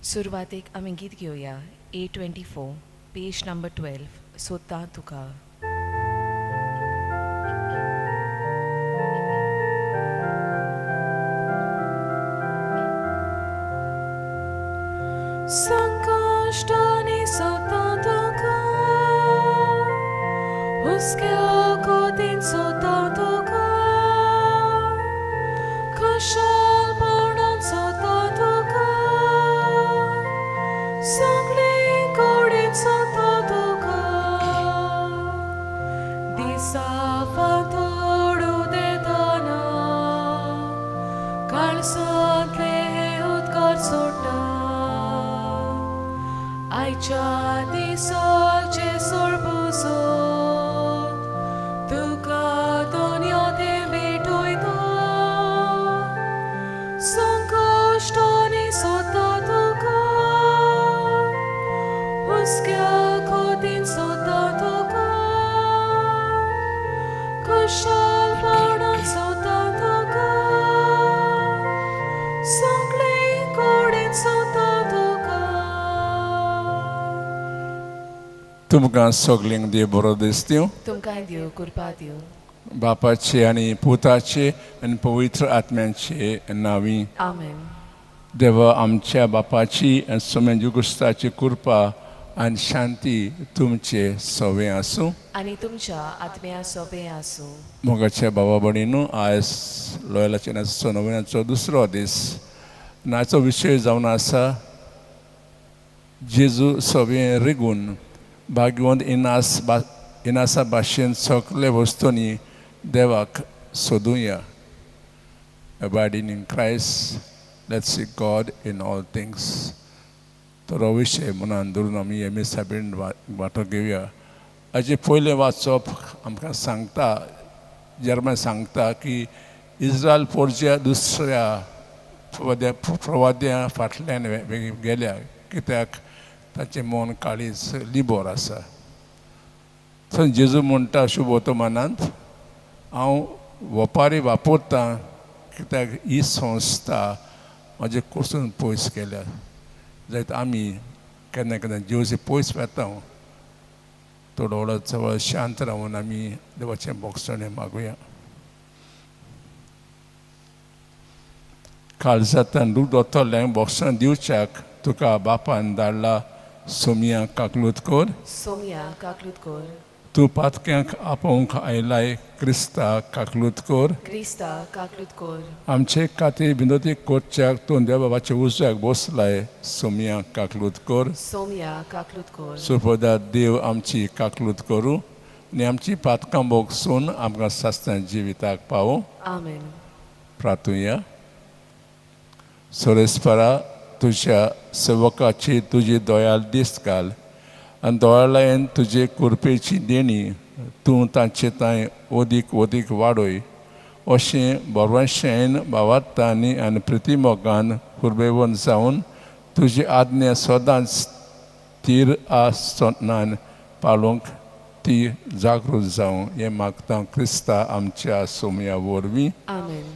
सुरवातेक आमी गीत घेवया A24 page number 12 सोदता तुका. संकश्टांनी सोदता तुका, हुस्क्या कोतीन सोदता तुका, खुशालपणान सोदता तुका, सगळे कडेन सोदता तुका, दिसा फांतोड उदेतना काळसांतले उदकार सोडटा, आयच्या दिसाचे सोळपुसोत तुका दोनया ते भेटयता, संकश्टांनी सोदता तुका, हुस्क्या खोतीन सोदता तुका, खुशालपणान सोदता तुका, सगळे कडेन सोदता तुका. तुमकां सगल्यांक देव बरो दिसता. तुमकां देव कृपा दिवं. बापाचे आनी पुताचे आनी पवित्र आत्म्याचे नांवी. आमेन. देवा आमच्या बापाची आनी सोम्या जुगुस्ताची कृपा आनी शांती तुमचे सवे आसूं. आनी तुमच्या आत्म्या सोबे आसूं. मोगाच्या बाबा भयणीनू, आयज लोयलाचे नाचो नव्याचो दुसरो दीस. नाचो विशय जावन आसा जेजू सवे रिगून भाग्यवंत इनास बा इनासा भाशेन सगळे वस्तूंनी देवाक सोदुया. Abiding in Christ, let's seek God in all things. तर हो विशय मनान धरून आमी हे मिसाबीन वांटो घेवया. हाचें पयलें वाचप आमकां सांगता, जर्मन सांगता की इस्रायल पोरच्या दुसऱ्या प्रवाद्या फाटल्यान गेल्या, कित्याक ताचें मन काळीज लिबोर आसा. थंय जेजू म्हणटा शुभोतो मनांत हांव वपारी वापरतां, कित्याक ही संस्था म्हाजे कडसून पयस केल्या. जायत आमी केन्ना केन्ना जेवचे पयस वेता. थोडो वेळ चवळ शांत रावन आमी देवाचें बोगसणें मागुया. काळजांतल्यान दूख दोतोल्यांक बोगसण दिवच्याक तुका बापान धाडला. सोमया काकलूत कर. सोमया काकलूत कर. तूं पातक्यांक आपोवंक आयलाय. क्रिस्ता काकलूत कर. क्रिस्ता काकलूत कर. आमचे खातीर विनोदी कोरच्याक तूं देव बाबाच्या उजव्याक बसलाय. सोमया काकलूत कर. सोमया काकलूत कर. सुपदा देव आमची काकलूत करूं आनी आमची पातकां भोगसून आमकां सासणां जिविताक पावूं. आमेन. प्रार्थुया. सोरेस्परा, तुज्या सेवकाची तुजी दयाल दिस्त घाल आनी दोळायन तुजे कुरपेची देणी तूं तांचे तांय ओदीक ओदीक वाडय, अशें बरवशेन भावार्थांनी आनी प्रितीमोगान कुरबेवन जावन तुजी आज्ञा सदांच तीर आसनान पाळूंक ती जागृत जावं, हें मागता क्रिस्ता आमच्या सोमया वरवीं. आमेन.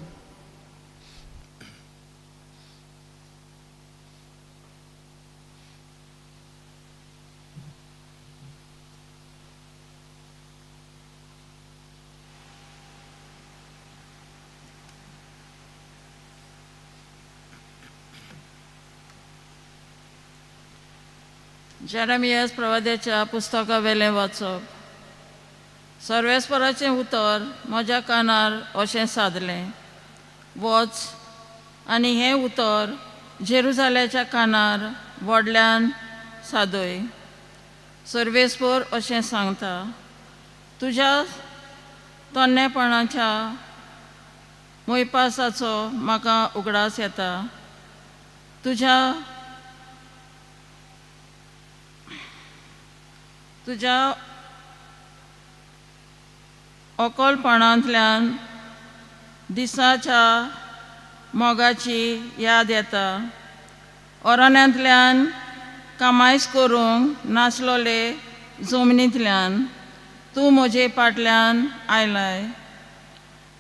जेरेमियास प्रवाद्याच्या पुस्तका वेलें वाचप. सर्वेस्पराचें उतर म्हज्या कानार अशें सादलें, वच आनी हें उतर जेरुजाल्याच्या कानार व्हडल्यान सादय. सर्वेस्पर अशें सांगता, तुज्या तन्नेपणाच्या मोयपासाचो म्हाका उगडास येता. तुज्या तुज्या अकोलपणांतल्यान दिसाच्या मोगाची याद येता. अरण्यांतल्यान कामायस करूंक नासलोले जमनींतल्यान तूं म्हजे फाटल्यान आयलाय.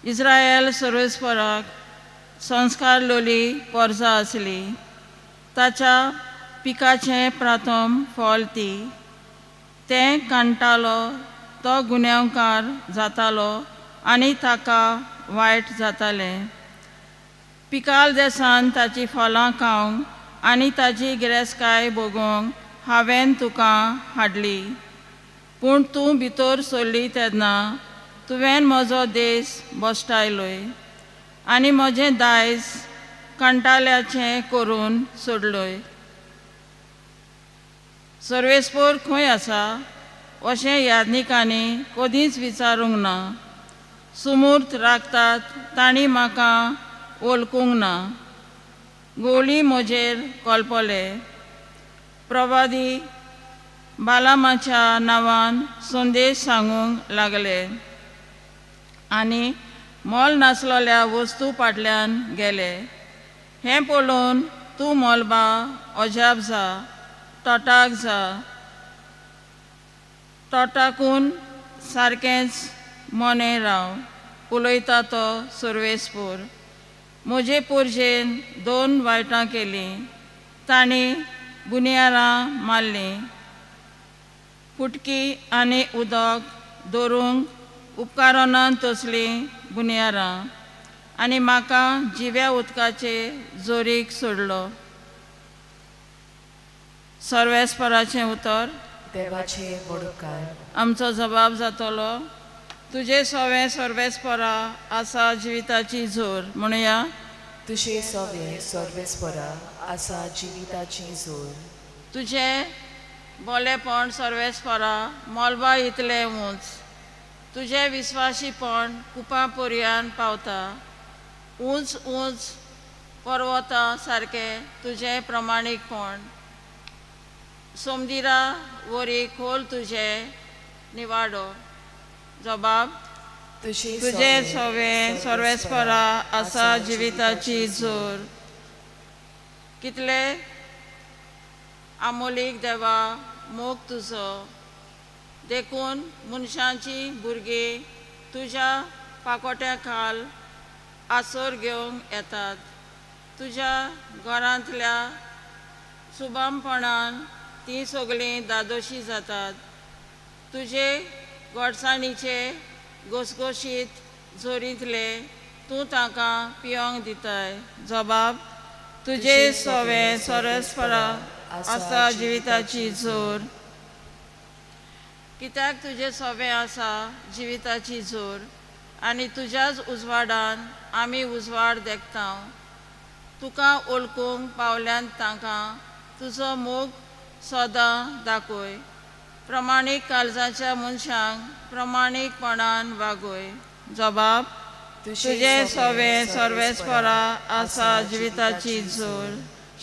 इस्रायल सर्वेस्पराक संस्कारलोली पोरसां आसली, ताच्या पिकाचें प्राथम फल ती. तें कांडटालो तो गुन्यांवकार जातालो आनी ताका वायट जातालें. पिकाल देसान ताचीं फळां खावंक आनी ताची गिरेस्तकाय भोगोवंक हांवें तुका हाडली. पूण तूं भितर सरली तेन्ना तुवें म्हजो देस भश्टायलोय आनी म्हजें दायज कंटाळ्याचें करून सोडलय. सर्वेस्पोर खंय आसा अशें याज्ञिकांनी कदींच विचारूंक ना. सुमूर्त राखतात तांणी म्हाका वळखूंक ना. गोवली म्हजेर कल्पले. प्रवादी बालामाच्या नांवान संदेश सांगूंक लागले आनी मोल नासलेल्या वस्तू फाटल्यान गेले. हें पळोवन तूं मोलबा अजाप जा, तोटाक जा, तोटाकून सारकेंच मोनें राव. उलयता तो सर्वेस्पोर. म्हजे पोरजेन दोन वायटां केलीं. तांणी बुन्यारां मारलीं. फुटकी आनी उदक दवरूंक उपकारना तसलीं बुन्यारां आनी म्हाका जिव्या उदकाचे जोरीक सोडलो. सर्वेस्पराचें उतर. देवाचे व्हड उपकार. आमचो जबाब जातलो. तुजे सोवें सर्वेस्परा आसा जिविताची जोर. म्हणया. तुजे सोवे सर्वेस्परा आसा जिविताची जोर. तुजें बोलेपण सर्वेस्परा मोलबा इतलें उंच. तुजें विस्वाशीपण कुपां पर्यान पावता. उंच उंच पर्वतां सारकें तुजें प्रमाणीकपण. सोमदिरा वरी खोल तुजें निवाडो. जबाब. तुजे तुजें सोवें सर्वेस्परा आसा जिविताची जोर. कितले आमोलीक देवा मोग तुजो. देखून मनशांची भुरगीं तुज्या पाकोट्या खाल आसोर घेवंक येतात. तुज्या घरांतल्या सुबामपणान तीं सगळीं दादोशी जातात. तुजे गोडसाणीचे घोसघोशीत जोरींतले तूं तांकां पियोंक दिताय. जबाब. तुजे सोवें सोरसपरा आसा जिविताची जोर. कित्याक तुजें सोवें आसा जिविताची जोर आनी तुज्याच उजवाडान आमी उजवाड देखता. तुका वळखूंक पावल्यान तांकां तुजो मोग सदां दाखय. प्रमाणीक काळजाच्या मनशांक प्रमाणीकपणान वागय. जबाब. तुजें सोवें सर्वेस्परा आसा जिविताची जोर.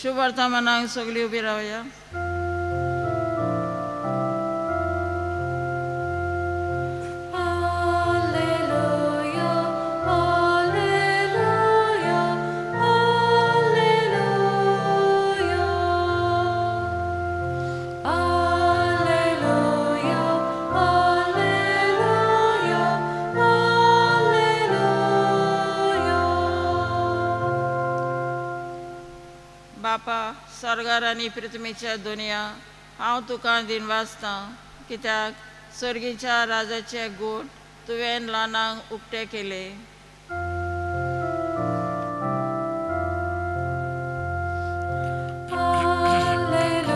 शुभ वर्तमानाक सगळीं उबी रावया. Alleluia, Alleluia, Alleluia. Alleluia, Alleluia, Alleluia. बापा सर्गार आनी पृथ्वीच्या दुनिया, हांव तुका दिनवासतां कित्याक सर्गीच्या राजाचे गूट तुवें ल्हानांक उक्ते केले. Alleluia,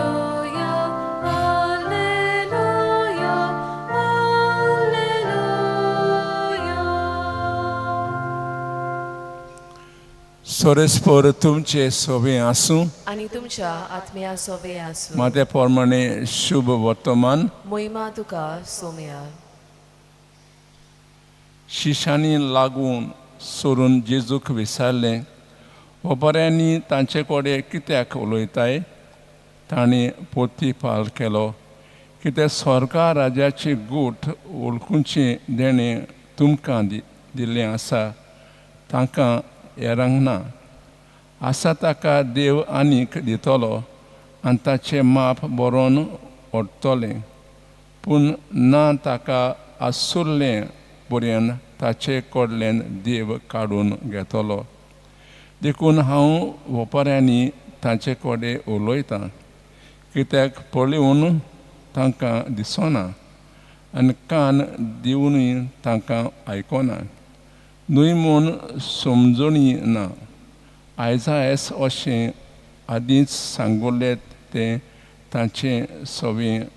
Alleluia, Alleluia. सोरेस्पोर तुमचे सोबे आसूं. आनी तुमच्या आत्म्या सोबे आसूं. माते प्रमाणे शुभ वर्तमान. मोहिमा तुका सोम्या. शिशांनी लागून सोरून जेजूक विचारलें, वपऱ्यांनी तांचे कडेन कित्याक उलयताय? तांणी पोतीपाल केलो, कित्याक स्वर्गा राजाची गूट वळखुचें देणें तुमकां दिल्लें आसा, तांकां हेरांक ना. आसा ताका देव आनीक दितलो आनी ताचें माप बरोवन ओडटलें, पूण ना ताका आसुल्लें पर्यंत ताचे कडल्यान देव काडून घेतलो. देखून हांव वपऱ्यांनी तांचे कडेन उलयतां. कित्याक पळोवन तांकां दिसना आनी कान दिवनूय तांकां आयकना, न्हय म्हूण समजणी ना. आयज अशें आदींच सांगले तें तांचें सवें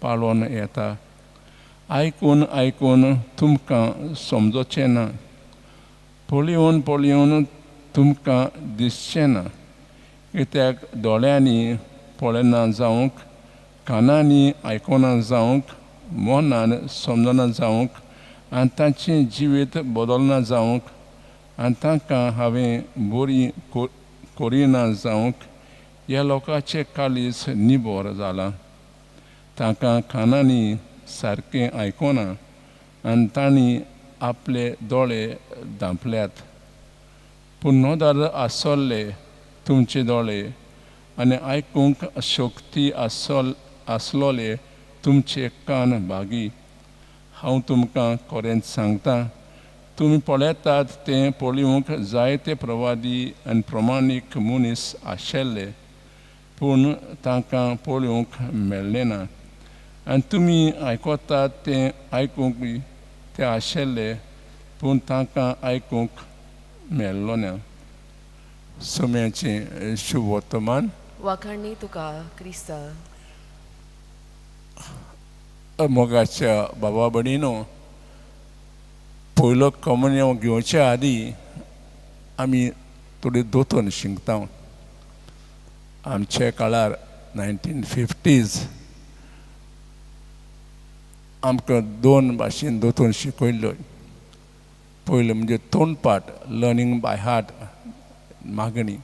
पाळोन येता. आयकून आयकून तुमकां समजोचें ना, पळोवन पळोवन तुमकां दिसचें ना, कित्याक दोळ्यांनी पळयना जावंक, कानांनी आयकना जावंक, मनान समजना जावंक आनी तांचें जिवीत बदलना जावंक आनी तांकां हांवें बरी करिना जावंक ह्या लोकांचें काळीज निबर जालां. तांकां कानांनी सारकें आयकना आनी तांणी आपले दोळे धांपल्यात. पूण नदर आसले तुमचे दोळे आनी आयकूंक शक्ती आसलोले तुमचे कान भागी. हांव तुमकां खरेंच सांगता, तुमी पळयतात तें पळोवंक जायते प्रवादी आनी प्रमाणीक मनीस आशिल्ले, पूण तांकां पळोवंक मेळ्ळें ना. आनी तुमी आयकतात तें आयकूंक ते आशिल्ले, पूण तांकां आयकूंक मेळ्ळो ना. सोम्याचें शुभवर्तमान. वाखाणणी तुका क्रिस्ता. मोगाच्या बाबा भयणीनो, पयलो कमुन्यांव घेवच्या आदीं आमी थोडी दोतोन शिकता. आमच्या काळार 1950s आमकां दोन भाशेन दोतोन शिकयल्ल्यो. पयलें म्हणजे तोंडपाठ, लर्नींग बाय हार्ट, मागणी,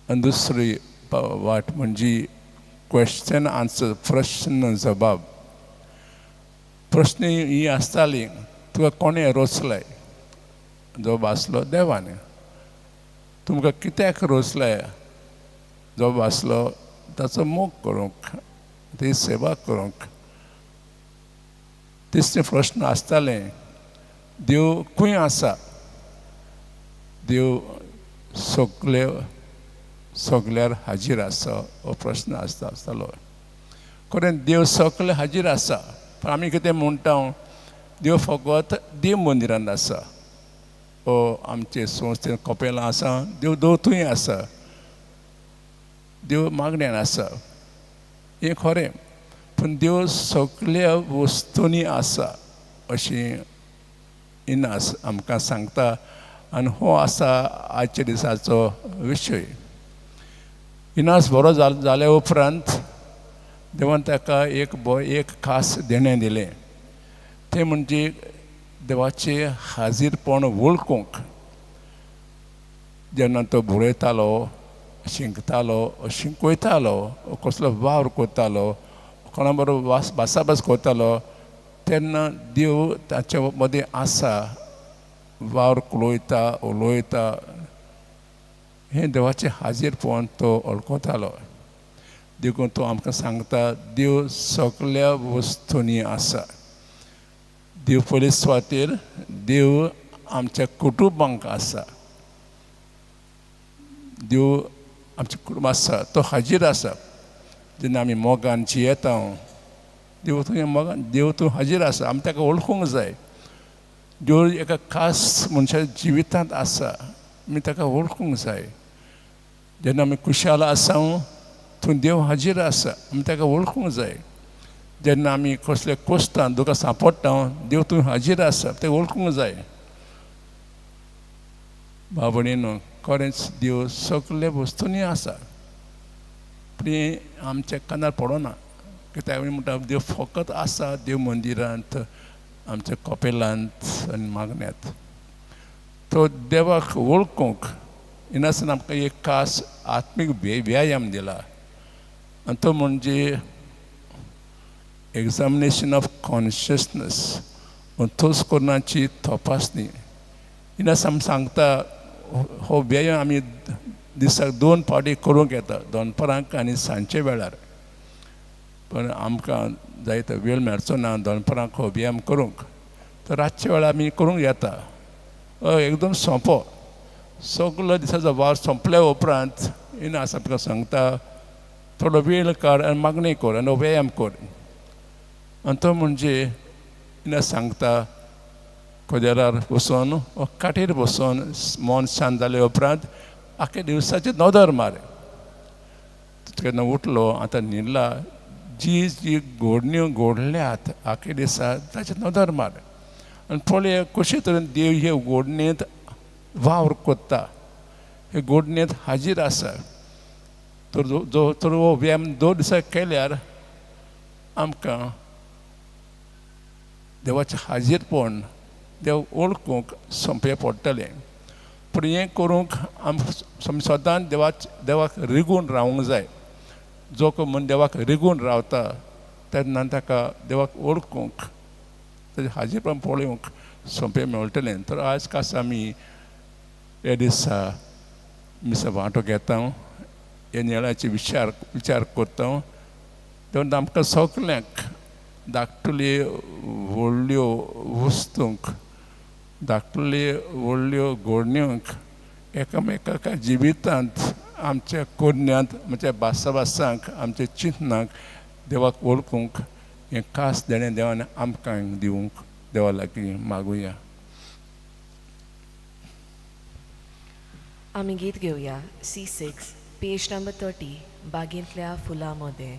आनी दुसरी वाट म्हणजे क्वेश्चन आन्सर, प्रश्न जबाब. प्रश्न ही आसताली, तुका कोणें रोचलाय? जबाब आसलो देवान. तुमकां कित्याक रोचलाय? जबाब आसलो ताचो मोग करूंक, ती सेवा करूंक. तिसरें प्रश्न आसतालें, देव खंय आसा? देव सगळे सगळ्यार हाजीर आसा हो प्रश्न आसतालो. खरें देव सगळे हाजीर आसा, पूण आमी कितें म्हणटा, देव फकत देव मंदिरांत आसा, ओ आमचे संस्थेन कपेलां आसा, देव दोतूय आसा, देव मागण्यान आसा, हें खरें. पूण देव सगळ्या वस्तूंनी आसा अशें इनास आमकां सांगता आनी हो आसा आजच्या दिसाचो विशय. इनास बरो जाल्या उपरांत देवान ताका एक खास देणें दिलें, तें म्हणजे देवाचें हाजीरपण वळखूंक. जेन्ना तो बरयतालो, शिंकतालो, शिंकयतालो, कसलो वावर करतालो, कोणा बरोबर भासाभास करतालो, तेन्ना देव ताचे मदीं आसा, वावर उलयता उलयता, हें देवाचें हाजीरपण तो वळखतालो. देखून तो आमकां सांगता, देव सगळ्या वस्तूंनी आसा. देव पयले सुवातेर देव आमच्या कुटुंबांक आसा, देव आमचें कुटुंब आसा, तो हाजीर आसा. जेन्ना आमी मोगान जियेता, देव थंय मोगान, देव तूं हाजीर आसा, आमी ताका वळखूंक जाय. देव एका खास मनशाच्या जिवितांत आसा, आमी ताका वळखूंक जाय. जेन्ना आमी खुशाल आसा, थंय देव हाजीर आसा, आमी ताका वळखूंक जाय. जेन्ना आमी कसले कोसता, दुकां सांपडटा, देव तूं हाजीर आसा, तें वळखूंक जाय. भाव भयणीनो, खरेंच देव सगळे वस्तूंनी आसा, पूण आमच्या कानार पडना. कित्याक आमी म्हणटा देव फकत आसा देव मंदिरांत, आमच्या कपेलांत आनी मागण्यांत. तो देवाक वळखूंक इनासान आमकां एक खास आत्मीक व्यायाम दिला, आनी तो म्हणजे एग्जामिनेशन ऑफ कॉन्शियसनस, अंतस्करणाची तपासणी. इनास आमी सांगता हो व्यायाम आमी दिसाक 2 फावटी करूंक येता, दनपरांक आनी सांजचे वेळार. पण आमकां जायतो वेळ मेळचो ना दनपरांक हो व्यायाम करूंक, तर रातच्या वेळार आमी करूंक येता. एकदम सोंपो. सगलो दिसाचो वावर सोंपल्या उपरांत इनास आमकां सांगता, थोडो वेळ काड आनी मागणी कर आनी व्यायाम कर. आनी तो म्हणजे सांगता कदेरार बसोन वा काटीर बसोन मन शांत जाले उपरांत आख्या दिवसाचेर नदर मार. केन्ना उठलो आतां न्हिदला जी जी घडण्यो घडल्यात आख्या दिसा ताचेर नदर मार आनी पळय कशे तरेन देव हे घडणेंत वावर कोत्ता, हे घडणेंत हाजीर आसा. तर जो तर हो व्यायाम 2 दिसां केल्यार आमकां देवाचें हाजीरपण देव वळखूंक सोंपें पडटलें. पूण हें करूंक आमी सदांच देवाक रिगून रावूंक जाय. जो कोण म्हण देवाक रिगून रावता तेन्ना ताका देवाक वळखूंक ताजें हाजीरपण पळोवंक सोंपें मेळटलें. तर आयज खास आमी ह्या दिसा मिसा वांटो घेता, ह्या नियाळाचे विचार करता. तेन्ना आमकां सगल्यांक धाकटुले व्हडल्यो वस्तूंक, धाकटुले व्हडल्यो घडण्यांक एकामेकाच्या जिवितांत आमच्या कोरण्यांत आमच्या भासाभासांक आमच्या चिंतनाक देवाक वळखूंक हें खास देणें देवान आमकां दिवंक देवा लागीं मागुया. आमी गीत घेवया C6 page number 30 बागेंतल्या फुलां मदें.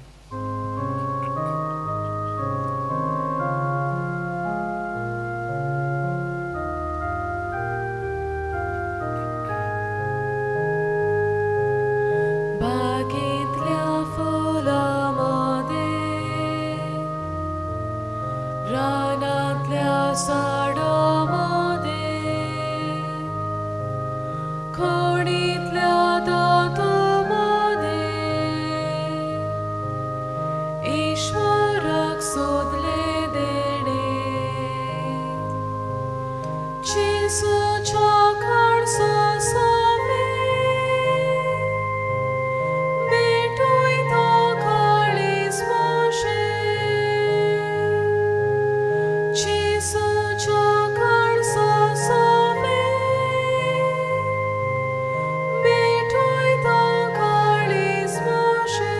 बागेंतल्या फुलां मदें रानांतल्या झाडां मदें खोणींतल्या दांतां मदें ईश्वराक सोदलें देणें जेजूच्या काळजा सवें भेटयता काळीज म्हजें जेजूच्या काळजा सवें भेटयता काळीज म्हजें.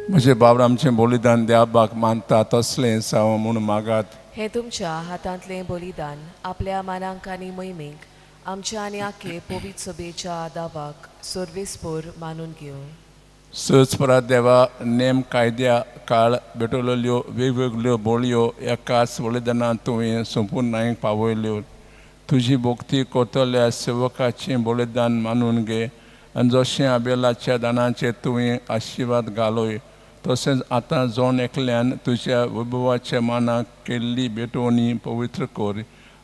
म्हजें बाबा आमचें बलिदान देवाक मानता तसलें जावं म्हूण मागात. हें तुमच्या हातांतलें बलिदान आपल्या मानांक आनी मोहिमेक आमच्या आनी आखे पवित्र सभेच्या दावाक सर्वेस्पोर मानून घेवं. सहज परत देवा नेम कायद्या काळ भेटवलेल्यो वेगवेगळ्यो बोळयो एकाच बलिदानांत तुवें संपूर्णायक पावयल्यो. तुजी भक्ती करतल्या सेवकाचें बलिदान मानून घे आनी जशें आबेलाच्या दानाचेर तुवें आशिर्वाद घालय तशेंच आतां जण एकल्यान तुज्या वैभवाच्या मानाक केल्ली भेटवणी पवित्र कर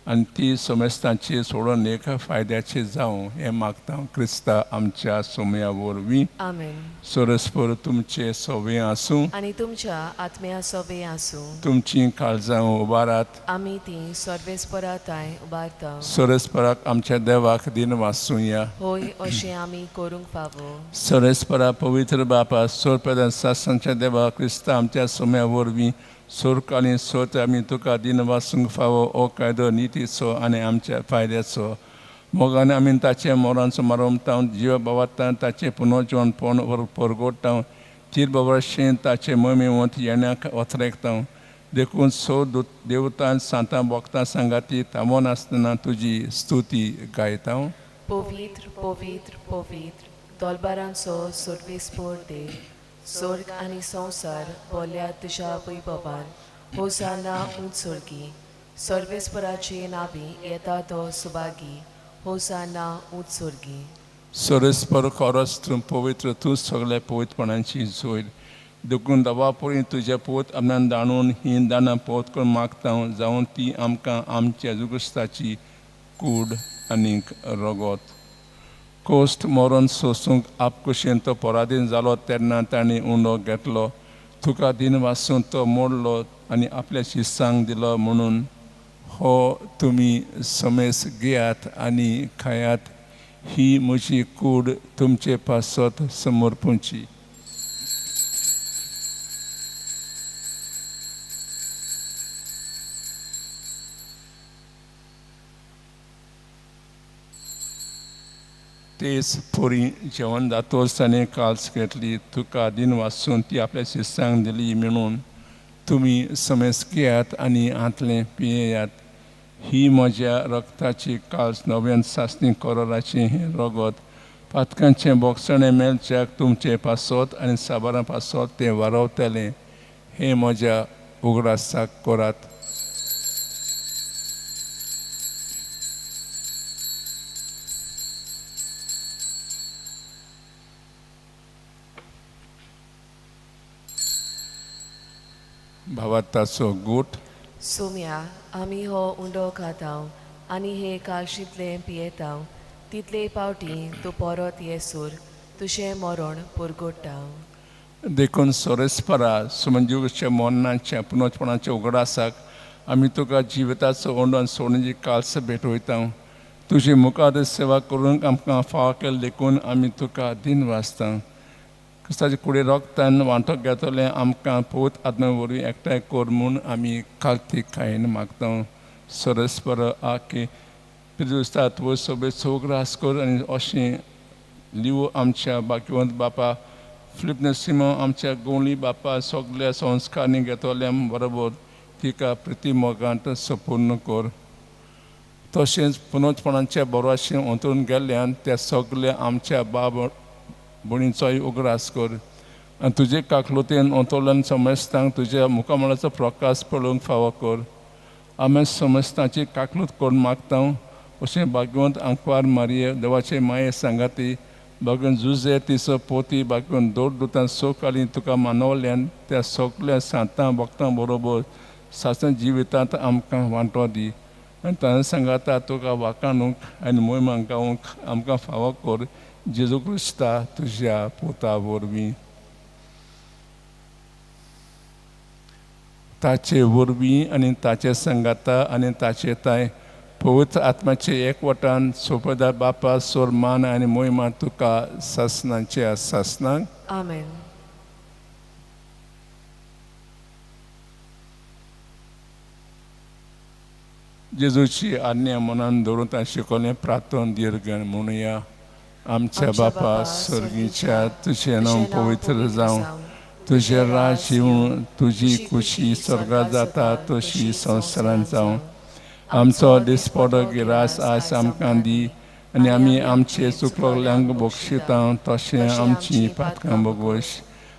आनी ती समेस्तांची सोडून एक फायद्याची जावं हें मागता क्रिस्ता आमच्या सोम्या वरवीं. आमेन. सरस्पर तुमचे सवे आसूं आनी तुमच्या आत्म्या सवे आसूं. तुमचीं काळजां उबारात. आमी तीं सर्वेस्परा तांय उबारता. सरस्पराक आमच्या देवाक दिन वाचुया. होय अशें आमी करूंक फावो. सरस्परा पवित्र बापा सोरप्रधान सासांच्या देवा क्रिस्ता आमच्या सोम्या वरवीं सोर्क आनी सोत आमी तुका दिन वाचूंक फावो. हो कायदो नितीचो आनी आमच्या फायद्याचो. मोगान आमी ताचें मोरांचो मारोमता जिवा बाबाता ताचें पुनर्जीवनपण परगोडटा तीर बाबाशें ताचें मोहिमेवंत येण्याक वथरेकता. देखून सो देवतान सांतां भक्तां सांगाती थांबोन आसतना तुजी स्तुती गायता. पवित्र पवित्र पवित्र दोलबारांचो सर्वेस्पोर देव, स्वर्ग आनी संवसार बोल्या तुज्या वैभवान. होसाना उंच स्वर्गी, सर्वेस्पराचे नावी येता तो सुभागी. होसाना उंच स्वर्गी. सरस्पर खरोच तूं पवित्र, तूं सगळ्या पवित्रपणाची जोड. देखून दवापुरी तुज्या पोत आपणान दाणून ही दानां पोत करून मागता जावन ती आमकां आमच्या जुगुस्ताची कूड आनीक रगत. कोश्ट मरण सोसूंक आपकुशेन तो पराधीन जालो तेन्ना ताणें उंडो घेतलो. तुका दिन वासून तो मोडलो आनी आपल्या शिस्सांक दिलो म्हणून हो तुमी समेस घेयात आनी खायात, ही म्हजी कूड तुमचे पासत समर्पूंची. ते तेच पोरी जेवण जातोच ताणें काल्स घेतली, तुका दिन वाचून ती आपल्या शिस्यांक दिली म्हणून तुमी समेस घेयात आनी हांतलें पियेयात. ही म्हज्या रक्ताची काल्स, नव्यान सासणी कोरोराचें हें रगत पातकांचें बोगसणें मेळच्याक तुमचें पासत आनी साबारां पासत तें वारवतलें. हें म्हज्या उगडासाक करात. भावार्थाचो गूट. सोम्या, आमी हो उंडो खातांव आनी हे काळशींतलें पियेतांव तितले पावटी तूं परत येसूर तुजें मरण पुरगोडटा. देखून सोरेस्परा सुमंजूच्या मरणाच्या पुनर्पणाच्या उगडासाक आमी तुका जिविताचो ओंडो आनी सोडण्याची काल्स भेटवयता. तुजी मुखार सेवा करूंक आमकां फावो केलें देखून आमी तुका दिन वाचता. क्रिस्ताचे कुडी रोगतान वांटो घेतलें आमकां पवित्र आत्म्या वरवीं एकठांय कर म्हूण आमी कार्तिकायेन मागता. सोरेस्पर आके पिजुस्ता तुवें सोबेचो उगडास कर आनी अशें लिवो आमच्या बाकिवंत बापा फिलीप नरसिंह आमच्या गोंवली बापा सगल्या संस्कारांनी घेतल्या बरोबर तिका प्रिती मोगांत सपूर्ण कर. तशेंच पुनोजपणाच्या बरोशी अंतरून गेल्ल्यान त्या सगल्या आमच्या बाब भयणीचोय उगडास कर आनी तुजे काकलुतेन अंतोलन समस्तांक तुज्या मुखामळाचो प्रकाश पळोवंक फावो कर. आमी समस्तांची काकलूत करून मागता. अशें भाग्यवंत आंकवार मारिये देवाचे माये सांगाती बागून जुजे तिचो पोती बागून दोर दुतां सोकाली तुका मानवल्यान त्या सगल्या सांतां भक्तां बरोबर सासन जिवितांत आमकां वांटो दी आनी तांचे सांगाता तुका वाखाणूंक आनी मोहिमा गावंक आमकां फावो कर. जेजू क्रिस्ता तुज्या पुता वरवीं. ताचे वरवीं आनी ताचे सांगाता आनी ताचे ताय पवित्र आत्माचे एकवटान सोपदा बापा सोर मान आनी मोहिमा तुका सासनाचे सासनाक. आमेन. जेजूची आज्ञा मनान धरून ताणें शिकवलें प्रार्थन दीर्घ म्हणुया. आमच्या बापा स्वर्गीच्या तुजें नांव पवित्र जावं, तुजें राज येवं, तुजी खुशी स्वर्गात जाता तशी संवसारांत जावं. आमचो दिसपडो गिरास आज आमकां दी आनी आमी आमचे चुकलोल्यांक बक्षिता तशें आमची पातकां बोगोश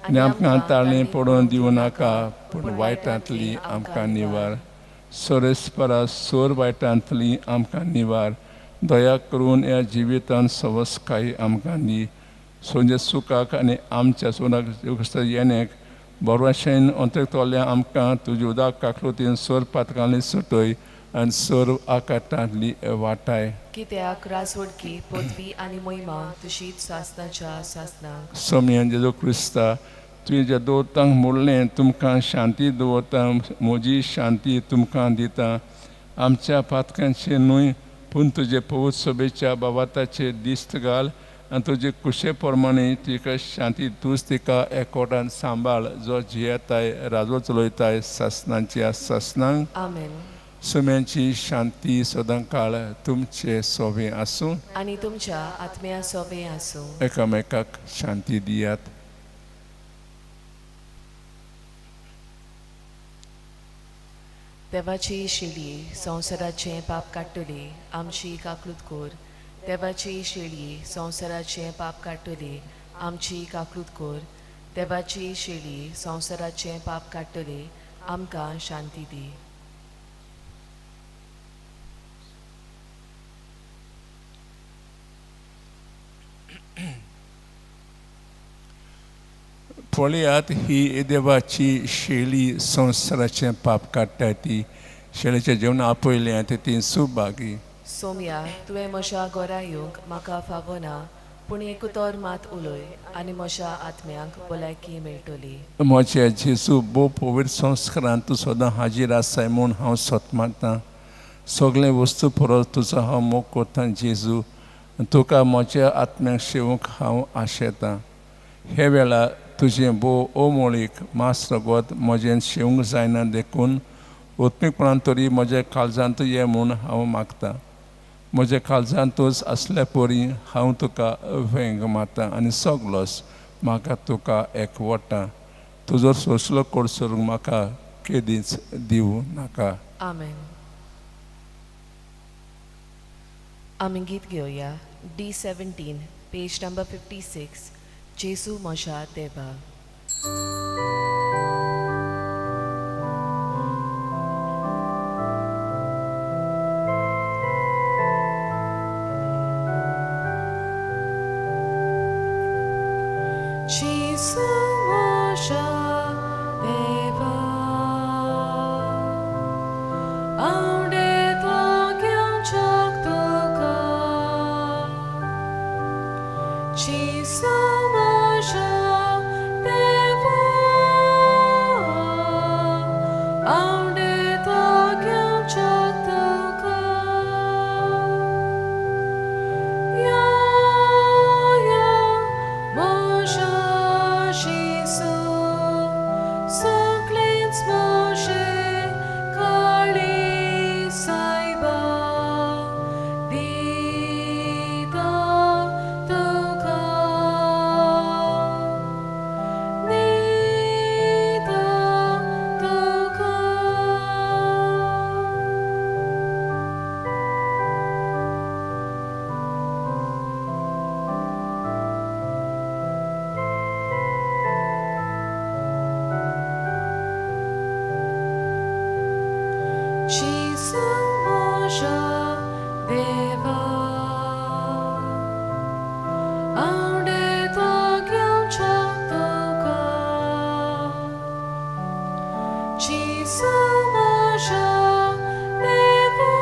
आनी आमकां ताळें पडोवन दिवं नाका पूण वायटांतली आमकां निवार. सोरेस्परा सोर वायटांतली आमकां निवार. दया करून ह्या जिवितान सवसकाय आमकां दी. सोंजे सुखाक आनी आमच्या सोनाक येण्याक बरोशेन अंतरतोल्या आमकां तुजी उदक काकलुतीन सोर पातकांनी सुटय आनी सोर आकाटांतली वाटाय. कित्याक रासवडकी पदवी आनी मोहिमा तुशीच सासनाच्या सासनाक. सोमयान जेजू क्रिस्ता तुवें ज्या दोतांक म्हणलें तुमकां शांती दवरता, म्हजी शांती तुमकां दिता. आमच्या पातकांचे न्हय पूण तुजे पवित्र सोबेच्या बाबाताचे दिस्त घाल आनी तुजे कुशे प्रमाणे तिका शांती तूंच तिका एकवटान सांबाळ जो जियेताय राजो चलयताय सासनाच्या सासनांक. आमेन. सुम्यांची शांती सदां काळ तुमचे सोबे आसूं आनी तुमच्या आत्म्या सोबे आसूं. एकामेकाक शांती दियात. देवाची शेळी संवसाराचें पाप काडटली आमची काकलूत कोर. देवाची शेळी संवसाराचें पाप काडटली आमची काकलूत कोर. देवाची शेळी संवसाराचें पाप काडटली आमकां शांती दी. पळयात ही देवाची शेळी संवसाराचें पाप काडटा ती शेळीचें जेवण आपयलें ते ती सुभागी. सोम्या, तुवें म्हज्या घरा येवंक म्हाका फावना पूण एक उतर मात उलय आनी म्हज्या आत्म्याक भलायकी मेळटली. म्हज्या जेजू भोव पवित्र संस्कारान तूं सदां हाजीर आसाय म्हूण हांव सत मानतां. सगळे वस्तू परस तुजो हांव मोग करतां जेजू, तुका म्हज्या आत्म्याक शेवूंक हांव आशेतां. हे वेळार तुजें भोव अमोळीक मांस रगत म्हजें शेवंक जायना देखून उत्मीकपणान तरी म्हज्या काळजांत ये म्हूण हांव मागतां. म्हज्या काळजांतूच आसल्या परी हांव तुका वेंग मारता आनी सगलोच म्हाका तुका एकवटा. तुजो सोंसलो कोडसरूंक म्हाका केदींच दिवं नाका. आमेन. आमी गीत घेवया D 17 page number 56, जेजू म्हज्या देवा. जेजू म्हज्या देवा, आवडे घेवच्याक तुका. जेजू म्हज्या देवा, आवडे घेवच्याक तुका. या या म्हज्या जेजू, सगळेंच म्हजें काळीज सायबा दिता तुका, दिता तुका. जेजू म्हज्या देवा, आवडे घेवच्याक तुका. जेजू म्हज्या देवा,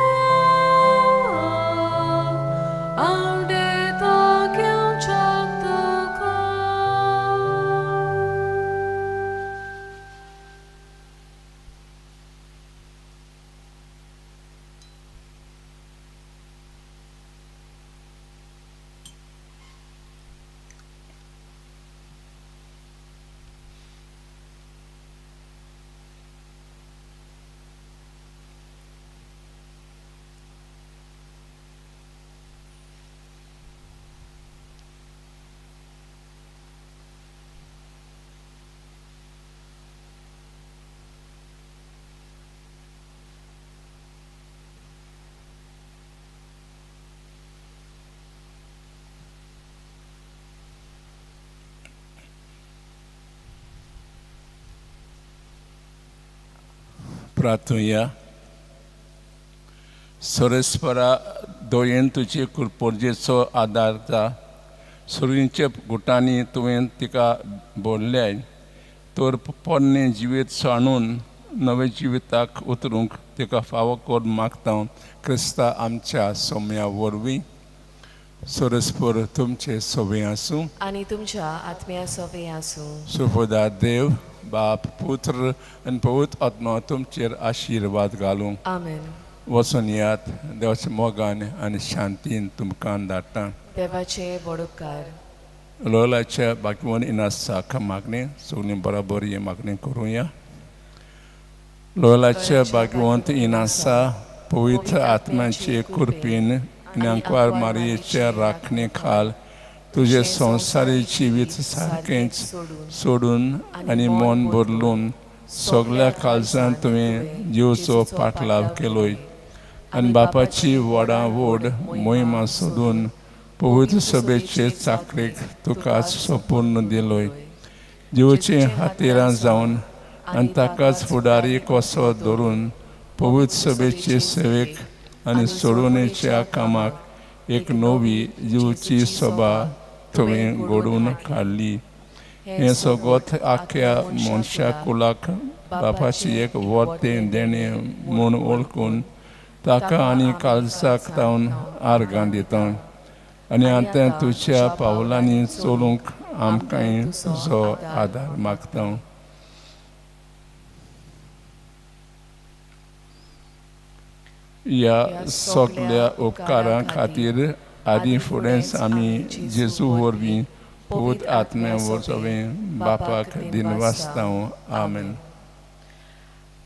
आवडे घेवच्याक तुका. प्रार्थुया. सरस्परा दोयेन तुजी कुरपोरजेचो आदार जा. सुरींच्या गुटांनी तुवें तिका भरल्याय तर पोरणें जिवीत सांडून नवें जिविताक उतरूंक तिका फावो करून मागता क्रिस्ता आमच्या सोम्या वरवीं. सरस्पर तुमचे सोबें आसूं आनी तुमच्या आत्म्या सोबें आसूं. सुफोदा देव बाप पुत्र आनी पवित्र आत्मा तुमचेर आशिर्वाद घालूं. आमेन. वचून यात देवाच्या मोगान आनी शांतीन तुमकां धाडटा. देवाचे व्हड उपकार. लोलाच्या बाकीवन इनासाक मागणें सगळीं बराबर ही मागणें करुया. लोलाच्या भाग्यवंत इनासा पवित्र आत्म्याचे कृपेन आनी आंकवार मारयेच्या राखणे खाल तुजे संवसारी जिवीत सारकेंच सोडून आनी मन बदलून सगल्या काळजान तुवें जिवचो पाटलाव केलोय आनी बापाची व्हडा व्हड मोहिमा सोदून पवित्र सभेचे चाकरेक तुकाच संपूर्ण दिलोय. जिवचे हातेरां जावन आनी ताकाच फुडारी कसो धरून पवित्र सभेचे सेवेक आनी सोडवणेच्या कामाक एक नवी जिवची सभा तुवें घडोवन काडली. हें सगळत आख्या मनशा कुलाक बापाची एक वर्तें देणें म्हूण वळखून ताका आनी काळजाक तावन आर्गां दिता आनी आतां तुज्या पावलांनी चलूंक आमकांय तुजो आदार मागता. ह्या सगल्या उपकारां खातीर आदी फुडेंच आमी जेजू वरवीं पवित्र आत्म्या वरवीं बापाक दिनवासता. आमेन.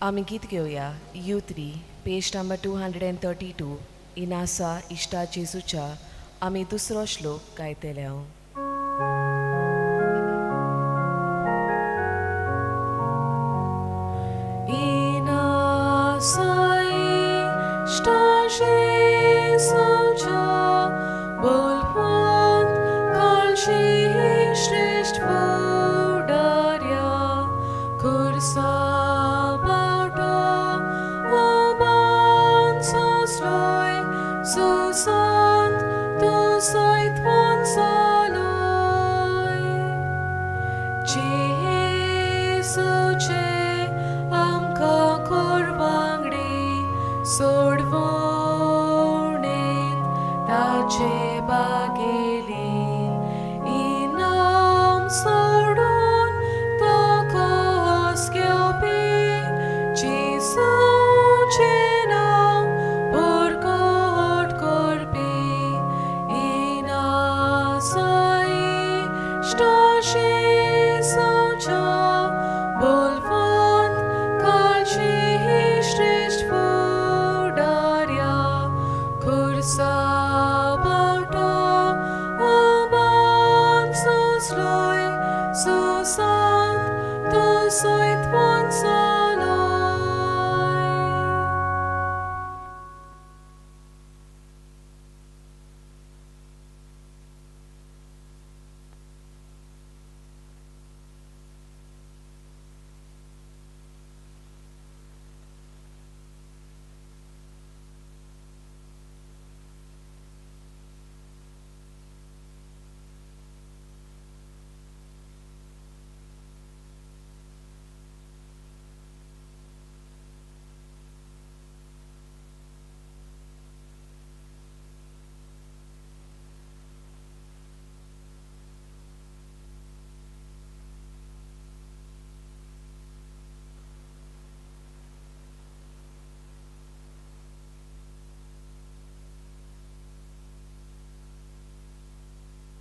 आमी गीत घेवया U 3 page number 232, इनासा इश्टा जेजूच्या आमी दुसरो श्लोक गायतले. इनासा इश्टा जेजूच्या बोलवंत काळजी श्रेश्ठ फुडाऱ्या खुर्सा बाटो उबान सोसलोय सुसंत तूं सैतवान जालोय. जेजूचे आमकां कोरवांगडी सोडवणेंत ताचे बागेली इनाम.